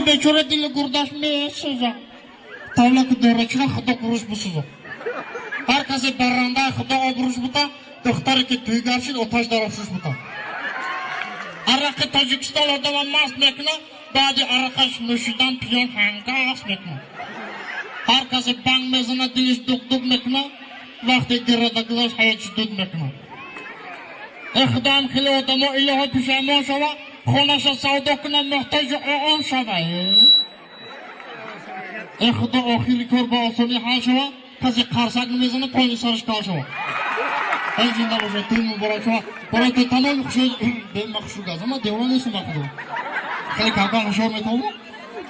бечора дили гурдаш месӯзад. Тавлаку дорачира худо гуруш бисӯзад. Ҳар касе баррандаи худо обрӯш бута, духтаре ки тӯйгар шуд, оташ дар офшуш бута. Арақи Тоҷикистон одама маст мекунад, баъди арақаш нӯшидан пиён ҳангас мекунад. Ҳар касе банг мезанад, дилиш дук-дук мекунад, вақте гирада гузашт, ҳаётиш дуд мекунад. Э худоам хеле одамо илоҳо пушаймон шава, хонаша савдо кунад, муҳтоҷи он шава. Э худо охири кор ба осонӣ ҳал шава, касе қарсак намезанад, поини сараш кал шава. Эй зинда бошед, тӯй муборак шава. Барои ту тамоми хушҳои бема хушрӯ газам, ман девона нестам ба худо. Хеле камкам ҳушёр метавонам.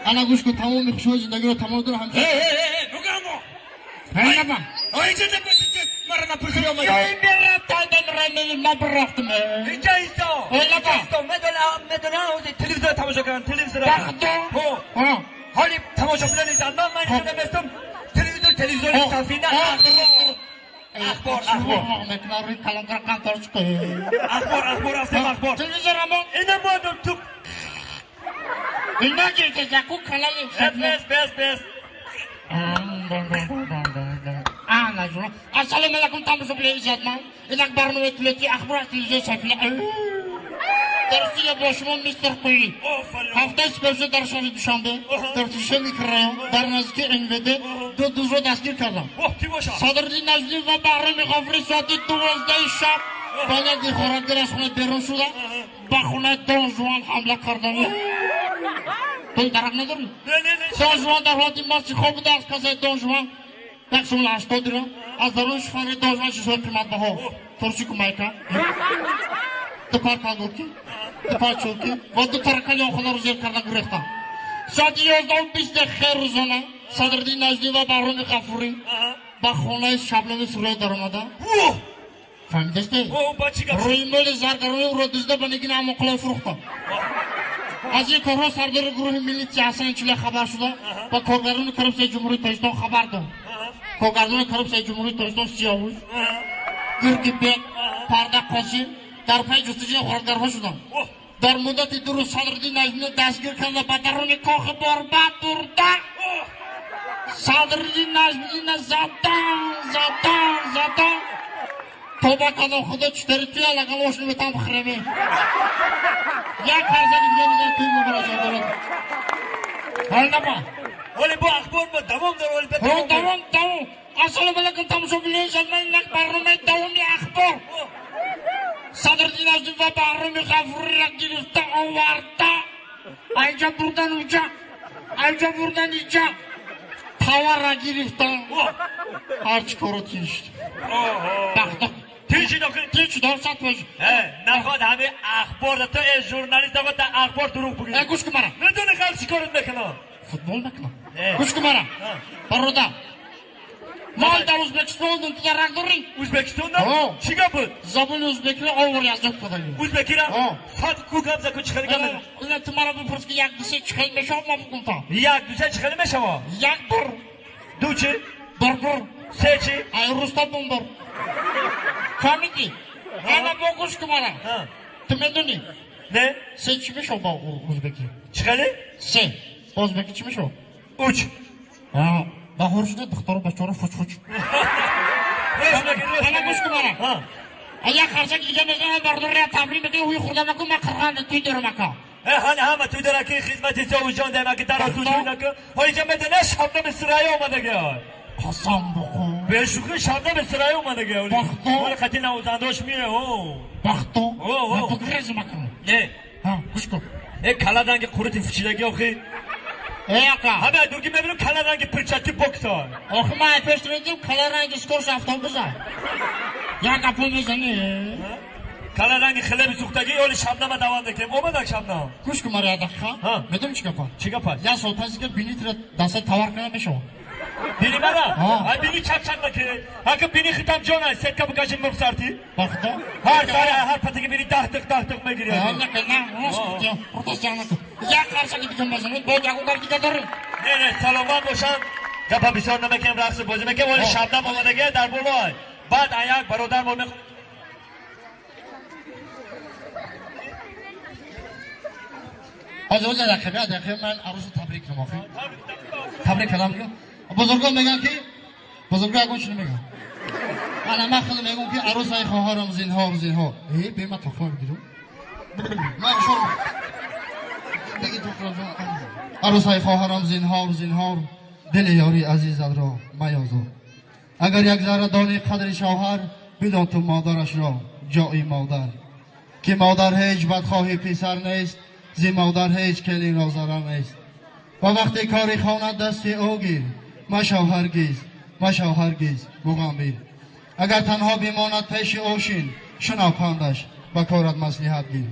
Ана гӯш кун, тамоми хушҳои зиндагиро тамом дора ҳамчун. Нугамо. Ҳайнаба. Ой, иҷоза бошед, мара напурсида омадам. Ҷои мера тайдан рамени набурафтам. Инҷа исто. Ҳайнаба. Исто, медонам, медонам, ҳозир телевизор тамошо кардам, телевизор. Ба худо. Ҳо. Ҳо. Ҳоли тамошо билан нестам. Ман инҷо наместам. Телевизор, телевизори сафина. Ахбор, ахбор. Мекунам рӯи калонкара қантор чиқи. Ахбор, ахбор, рафтем ахбор. Телевизор амон. Ина модам ту. Ина гирифта ку канали. Бес, бес, бес. Ана жуна. Ассалому алайкум тамошобинони иззатманд. Инак барномаи тӯлати ахбор аз телевизиони Сафина. Дар студия бо шумо мистер Қуйли. Ҳафтаи сипаришуда дар шаҳри Душанбе, дар Тушани микрорайон, дар наздики НВД ду дузро дастгир кардам. Садриддин Наҷмиддин ва Баҳроми Ғафурӣ соати 12 шаб ба як дилхорагир аз хона берун шуда, ба хонаи Дон Жуан ҳамла карданд. Ту дарак надорӣ? Дон Жуан дар ҳолати масти хоб буда, аз касаи Дон Жуан 180 дирам, аз даруни шифонаи Дон Жуан чизҳои қиматбаҳо, турсику майка, ду пар колготки, ду пар чулки ва ду таракали он хонаро зер карда гурехтанд. Соати 11:20 рӯзона Садриддин Наҷмиддин ва Баҳроми Ғафурӣ ба хонаи Шабнами Сурайё даромада. Фаҳмидастед? Рӯи моли заргарони ӯро дузда ба нигини Амонқуллай фурӯхтанд. Аз ин корҳо сардори гурӯҳи милитсия Ҳасан Чиле хабар шуда, ба коргарони коррупсияи Ҷумҳурии Тоҷикистон хабар дод. Коргардони коррупсияи Ҷумҳурии Тоҷикистон Сиёвуш, Гургибек, Парда Қосим дар пайи ҷустуҷӯи ғоратгарҳо шуданд. Дар муддати 2 рӯз Садриддин Наҷмиддин дастгир карда ба даруни кохи Борбад бурда. Садриддин Наҷмиддинна задан, задан, задан. Тоба кардам, худо читари туя лагал ош наметавам хӯраме. Як қарзаги дига мезанам, тӯй муборак шавад, бародар. Ҳол наба. Ҳоли бо ахбор бо давом дор, ҳоли бо Ҳо, давом, давом. Ассалому алайкум тамошобинони иззатманд, инак барномаи давоми ахбор. Садриддин Наҷмиддин ва Баҳроми Ғафуриро гирифта оварда. Айҷа бурдан уҷа, айҷа бурдан иҷа. Таварра гирифта. Ҳарчи коро тинч. Бахто. Тинч охи? Тинч, дор сад фоиз. Наход ҳами ахбор да то журналист наход та ахбор дурӯғ бугӯӣ. Гӯш кун мара. Медонӣ хал чӣ корот мекунам? Футбол мекунам. Гӯш кун мара. Бародар. Ман дар Ӯзбекистон будам, ту дар рак дорӣ? Ӯзбекистонда? Чӣ гап буд? Забони ӯзбекиро овор язёд кардагӣ. Ӯзбекиро? Фат ку гап за ку чӣ хеле гап мезанӣ? Ина ту маро бипурс ки як ду се чӣ хеле мешавад, ман бигӯм та. Як ду се чӣ хеле мешавад? Як бир. Ду чӣ? Бір бір. Се чӣ? Ай руста бумбир. Фаҳмидӣ? Ана бо гӯш кун мара. Ту медонӣ? Не? Се чӣ мешавад ба ӯзбекӣ? Чӣ хеле? Се. Ба ӯзбекӣ чӣ мешавад? Уч. Баҳор шуда духтару бачаҳоро фуч-фуч. Ана гӯш кун мара. Як қарсаки дига мезанам, бардория табрик мекунӣ, ҳуи хӯрда макун, ман қирғанда туй дорам ака. Ҳана ҳама туй дора ки хизмати Сиёвушҷон дем, аки дар ту туй накун. Ҳоли ҷа медонӣ Шабнами Сурайё омадаги. Қасам бихӯр. Бешӯхӣ Шабнами Сурайё омадаги. Бахто. Ҳоли қати навозандаош мире, о. Бахто. О, о. Ман бигрезам акун. Не. Ҳа, гӯш кун. Кала ранги қурути фучидаги охи. Ака. Ҳама дурги мебинам кала ранги пирчатки бокса. Охи ман ай пеш медидим кала ранги скорш автобуса. Як гапо мезанӣ. Кала ранги хлеби сӯхтагӣ, оли Шабнама давам мекунем. Омадак Шабнам. Гӯш кун мара як дақиқа. Медонӣ чӣ гапа? Чӣ гапа? Як сол пас дигар бинитро дастаи товар кунам мешавад. Бини мара? Ай бини чап-чап накунед. Ака бини хитам ҷон ай, сетка бикаши мурғ сарти. Ба худо? Ҳар сар, ҳар патаги бини даҳ тиқ, даҳ тиқ мегирӣ. На, на, рост гуфтӣ. Рост ҷанг накун. Як қарсаки дига мезанед, боз ягон гап дига дорем. Не, не, саломат бошам. Гапа бисёр намекунем, рақси бозӣ мекунем. Оли Шабнам омадаги дар болой. Баъд аяк бародар мо мехонем. Ҳозир ҳозир дақиқа, дақиқа, ман арӯсро табрик кунам охи. Табрик кардам. Бузургон мегӯянд ки, бузургон ягон чиз мегӯянд. Ана ман худам мегӯям ки арӯс, ай хоҳарам, зинҳор, зинҳор. Э, бе ман тоқма бигирам. Ман шумо бигӣ тоқма. Арӯс, ай хоҳарам, зинҳор, зинҳор, дили ёри азизатро маёзор. Агар як зарра дони қадри шавҳар, бидон ту модарашро ҷои модар. Ки модар ҳеҷ бадхоҳи писар нест, зи модар ҳеҷ келинро зарар нест. Ва вақте кори хона дасти ӯ гир, машав ҳаргиз, машав ҳаргиз муғаммир. Агар танҳо бимонад, пеши ӯ шин, шунав пандаш, ба корат маслиҳат гир.